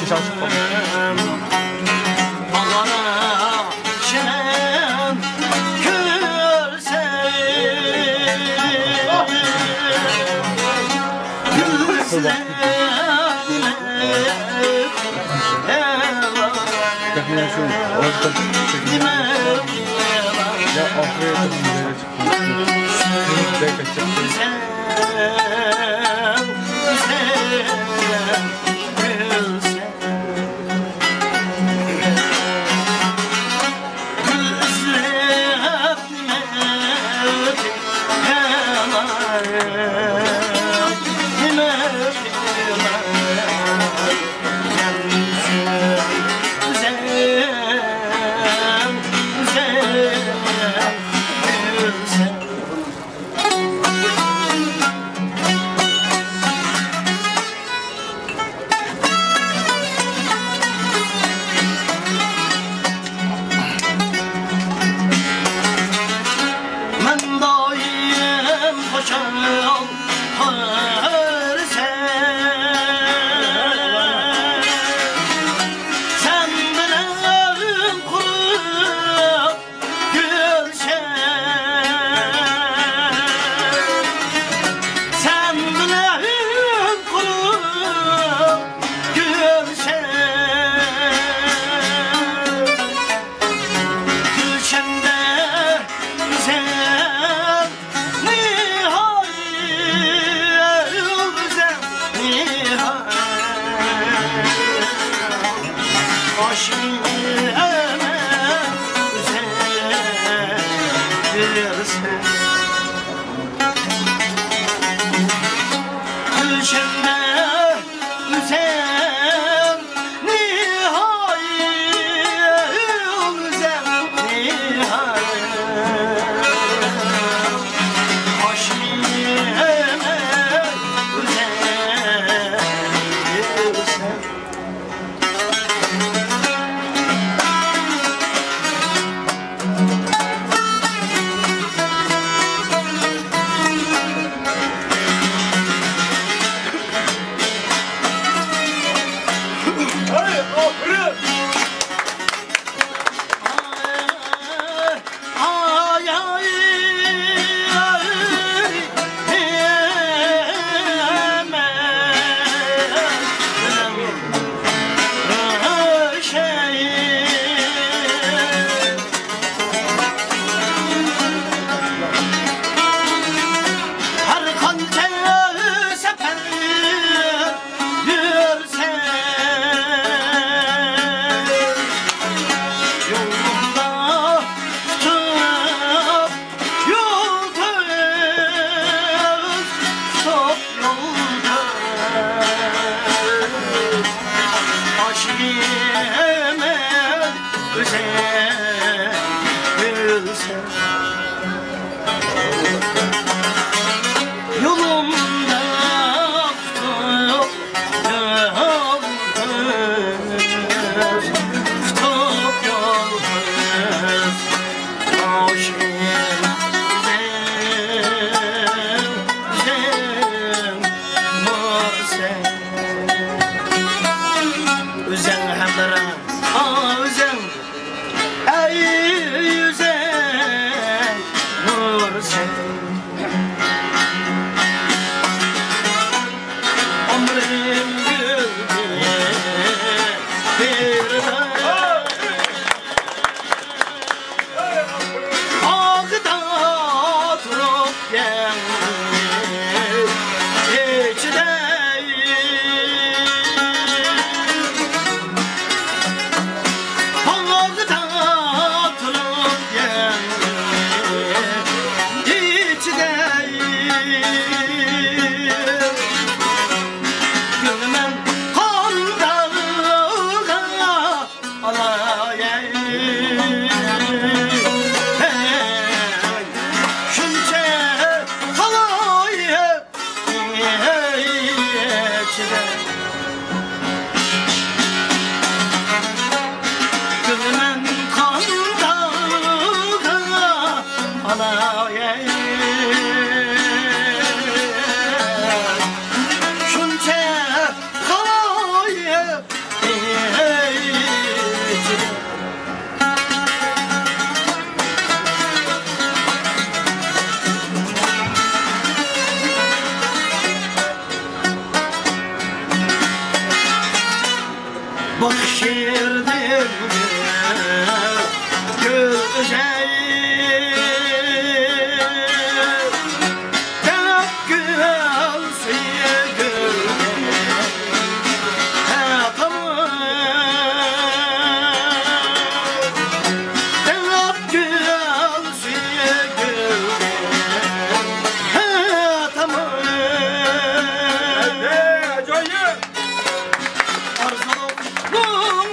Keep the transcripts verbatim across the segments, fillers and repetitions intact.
چاچ قويۇپ. مەن دائىم خۇشال خۇرسەن، سەن بىلەن قۇرۇپ گۈلشەن، سەن بىلەن قۇرۇپ گۈلشەن، گۈلشەندە گۈزەل نىھايەت گۈزەل نىھايەت. ئاشىقىمەن گۈزەل بىر سەن. گۈلشەندە گۈزەل نىھايەت، گۈزەل نىھايەت. ئاشىقىمەن گۈزەل بىر سەن. ھەر قانچە سەپەر يۈرسەم، يولۇمدا تۇتۇپ يۇلتۇز، تۇتۇپ يۇلتۇز. ئاشىقىمەن گۈزەل بىر سەن. يولۇمدا تۇتۇپ يالغۇز، تۇتۇپ يالغۇز. ئاشىقىم گۈزەل، گۈزەل نۇرسەن. ئۆزۈڭ ھەمراھ، ئا، ئۆزۈڭ. ئەي يۈزۈڭ نۇرسەن، ئۆمرۈم گۈلدىن بىر باغدا تۇرۇپ يەڭ ئىچىدە. باغدا تۇرۇپ يەڭ ئىچىدە. گۈلمەن قانداغا ئالايەي، شۇنچە خالايىق ئىچىدە. گۈلمەن قانداغا ئالايەي، شۇنچە خالايىق باخشىدىن گۈل ئۈزەي، دەپ گۈل سۆيگۈ. ھە، تامام. دەپ گۈل سۆيگۈ. ھە، تامام. ئەجايىپ! ئارزۇلۇقنىڭ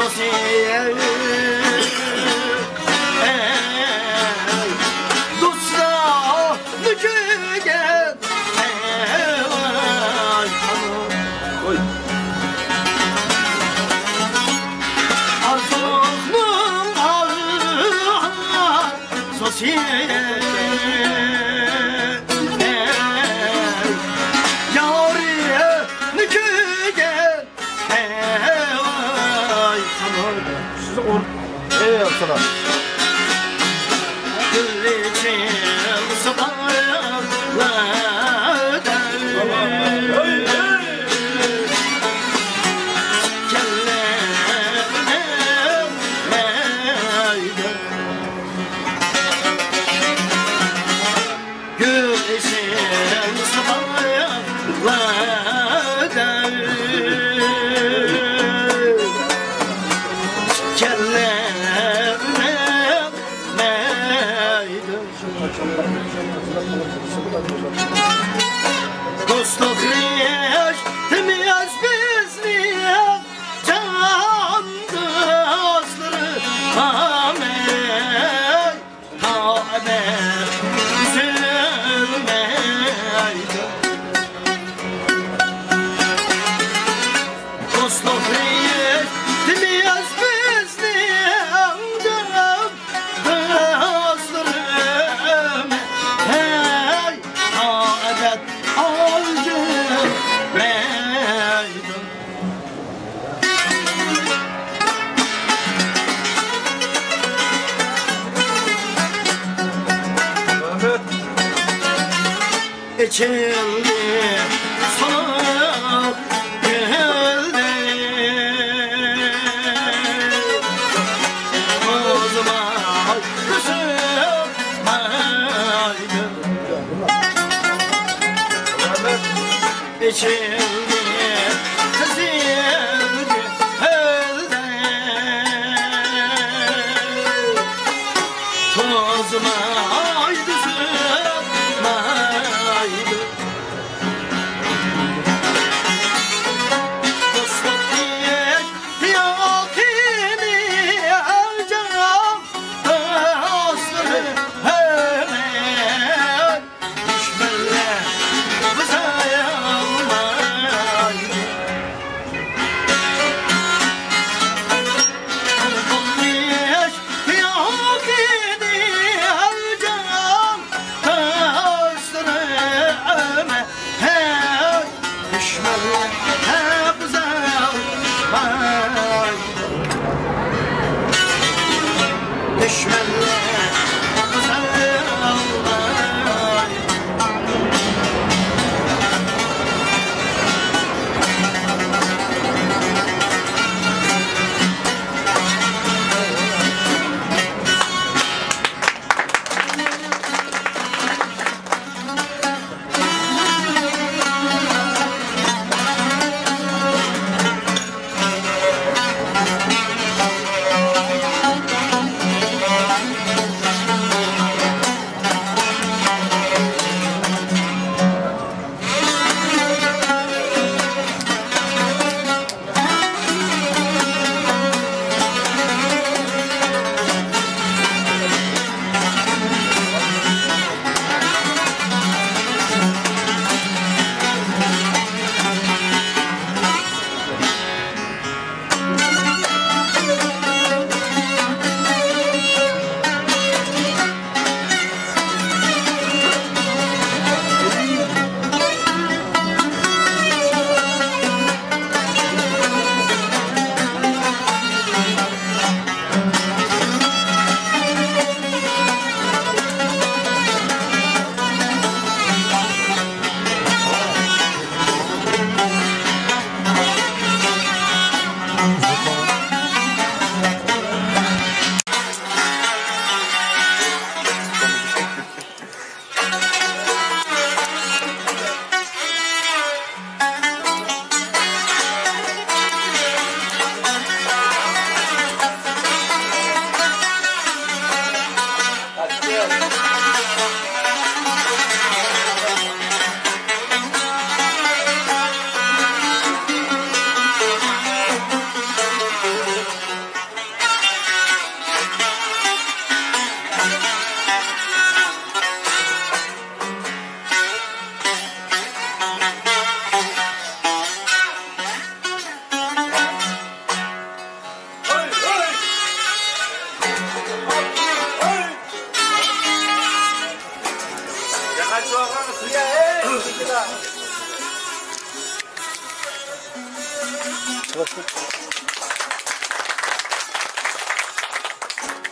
ئارزۇسى، ئەي، دوستلارنى كۆرگەن، ئەي، ۋاي. ئارزۇلۇقنىڭ ئارزۇسى، ئەي، يارىنى كۆرگەن، ئەي، ۋاي، سامان. سىز ئور-، ئەي، سالام. گۈل ئېچىلسا باغلاردا، سالام. ئەي، ئەي. كەلمەيدۇ. گۈل ئېچىلسا باغلاردا، كەلمەيدۇ. دوستلۇق رىشتىمىز بىزنىڭ جان دوستلىرى، ئامەت. تا ئەبەد ئۈزۈلمەيدۇ. دوستلۇق رىشتىمىز بىزنىڭ جان دوستلىرىم، ھەي، تا ئەبەد ئۈزۈلمەيدۇ. ئېچىلدى سۇلۇق گۈلدەك، توزماي، توزماي. ئېچىلدى قىزىل گۈلدەك، توزمايدۇ، سۇنمايدۇ. دوستلۇق دېيىش ياقىنى ئالجام، دوستلىرى ھۆرمەت. دۈشمەنلەر بۇزالمايدۇ. قوغلىيىش يوق ئىدى ئەلجان، دوستلىرىم، ھەي، دۈشمەنلەر بۇزالمايدۇ. دۈشمەنلەر بۇزالمايدۇ.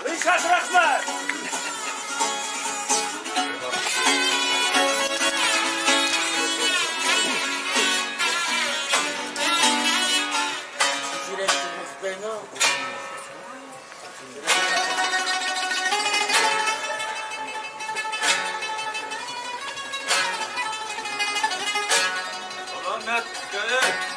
رىشات رەھمەت! سالامەتلىككە!